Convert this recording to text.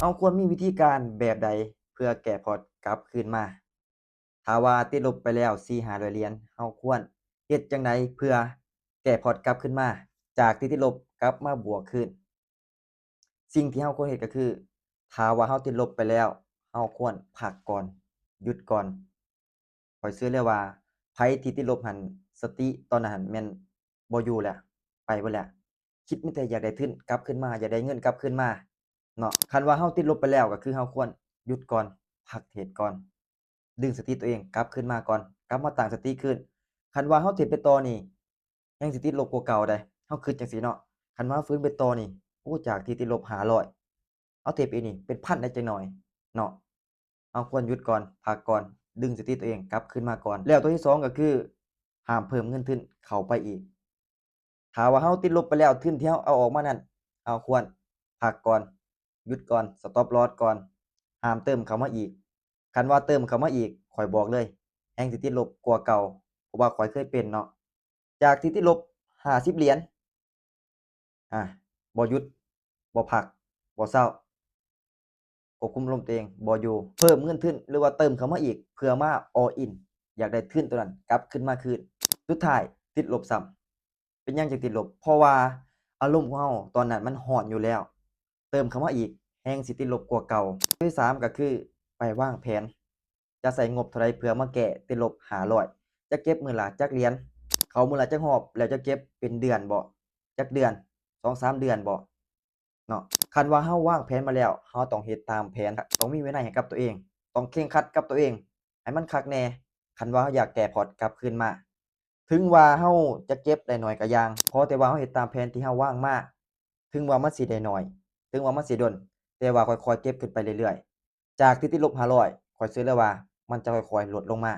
ເຮົາຄວນມີວິທີການແບບໃດເພື່ອແກ້ພອດກັບຄືນມາ? ຖ້າວ່າຕິດລົບໄປແລ້ວສີ່ຫ້າຮ້ອຍຫຼຽນ, ເຮົາຄວນເຮັດຈັ່ງໃດເພື່ອແກ້ພອດກັບຄືນມາ ຈາກທີ່ຕິດລົບກັບມາບວກຄືນ? ສິ່ງທີ່ເຮົາຄວນເຮັດກໍຄື ຖ້າວ່າເຮົາຕິດລົບໄປແລ້ວ, ເຮົາຄວນພັກກ່ອນ, ຢຸດກ່ອນ. ຂ້ອຍເຊື່ອແລ້ວວ່າ ໃຜທີ່ຕິດລົບຫັ້ນ ສະຕິຕອນນັ້ນຫັ້ນແມ່ນບໍ່ຢູ່ແລ້ວ, ໄປເບິດແລ້ວ. ຄິດມີແຕ່ຢາກໄດ້ທຶນກັບຄືນມາ, ຢາກໄດ້ເງິນກັບຄືນມາເນາະ. ຄັນວ່າເຮົາຕິດລົບໄປແລ້ວ ກໍຄືເຮົາຄວນຢຸດກ່ອນ, ພັກເທຣດກ່ອນ, ດຶງສະຕິຕົວເອງກັບຄືນມາກ່ອນ, ກັບມາຕັ້ງສະຕິຄືນ. ຄັນວ່າເຮົາເທຣດໄປຕໍ່ນີ້ ແຮ່ງຊິຕິດລົບກວ່າເກົ່າໃດ໋. ເຮົາຄິດຈັ່ງຊີ້ເນາະ, ຄັນວ່າເຮົາຝືນໄປຕໍ່ນີ້ ໂອ້ ຈາກທີ່ຕິດລົບຫ້າຮ້ອຍ ເຮົາເທຣດໄປອີກນີ້ເປັນພັນໄດ້ຈັກໜ່ອຍເນາະ. ເຮົາຄວນຢຸດກ່ອນ, ພັກກ່ອນ, ດຶງສະຕິຕົວເອງກັບຄືນມາກ່ອນ. ແລ້ວຕົວທີສອງກໍຄື ຫ້າມເພີ່ມເງິນທຶນເຂົ້າໄປອີກ. ຖ້າວ່າເຮົາຕິດລົບໄປແລ້ວ, ທຶນທີ່ເຮົາເອົາອອກມານັ້ນ, ເຮົາຄວນພັກກ່ອນ, ຢຸດກ່ອນ, ສະຕັອບລອສກ່ອນ, ຫ້າມເຕີມເຂົ້າມາອີກ. ຄັນວ່າເຕີມເຂົ້າມາອີກ, ຂ້ອຍບອກເລີຍ, ແຮ່ງຊິຕິດລົບກວ່າເກົ່າ, ເພາະວ່າຂ້ອຍເຄີຍເປັນເນາະ. ຈາກທີ່ຕິດລົບຫ້າສິບຫຼຽນ, ອາ ບໍ່ຢຸດ, ບໍ່ພັກ, ບໍ່ເຊົາ, ຄວບຄຸມອາລົມຕົວເອງບໍ່ຢູ່, ເພີ່ມເງິນທຶນ ຫຼືວ່າເຕີມເຂົ້າມາອີກ ເພື່ອມາ all in, ຢາກໄດ້ທຶນຕົວນັ້ນກັບຄືນມາຄືນ. ສຸດທ້າຍຕິດລົບຊ້ຳ. ເປັນຫຍັງຈຶ່ງຕິດລົບ? ເພາະວ່າອາລົມຂອງເຮົາຕອນນັ້ນມັນຮ້ອນຢູ່ແລ້ວ, ເຕີມເຂົ້າມາອີກ ແຮ່ງຊິຕິດລົບກວ່າເກົ່າ. ທີສາມກໍຄືໄປວາງແຜນ ຈະໃຊ້ງົບເທົ່າໃດເພື່ອມາແກ້ຕິດລົບຫ້າຮ້ອຍ? ຈະເກັບມື້ລະຈັກຫຼຽນ? ເຂົ້າມື້ລະຈັກຮອບ? ແລ້ວຈະເກັບເປັນເດືອນບໍ? ຈັກເດືອນ? ສອງສາມເດືອນບໍ? ເນາະ. ຄັນວ່າເຮົາວາງແຜນມາແລ້ວ, ເຮົາຕ້ອງເຮັດຕາມແຜນ, ຕ້ອງມີວິໄນໃຫ້ກັບຕົວເອງ, ຕ້ອງເຄັ່ງຄັດກັບຕົວເອງໃຫ້ມັນຄັກແນ່. ຄັນວ່າເຮົາຢາກແກ້ພອດກັບຄືນມາ, ເຖິງວ່າເຮົາຈະເກັບໄດ້ໜ້ອຍກໍຢ່າງ, ຂໍແຕ່ວ່າເຮົາເຮັດຕາມແຜນທີ່ເຮົາວາງມາ. ເຖິງວ່າມັນຊິໄດ້ໜ້ອຍ, ເຖິງວ່າມັນຊິດົນ, ແຕ່ວ່າຄ່ອຍໆເກັບຂຶ້ນໄປເລື້ອຍໆ. ຈາກທີ່ຕິດລົບຫ້າຮ້ອຍ, ຂ້ອຍເຊື່ອເລີຍວ່າມັນຈະຄ່ອຍໆລົດລົງມາ.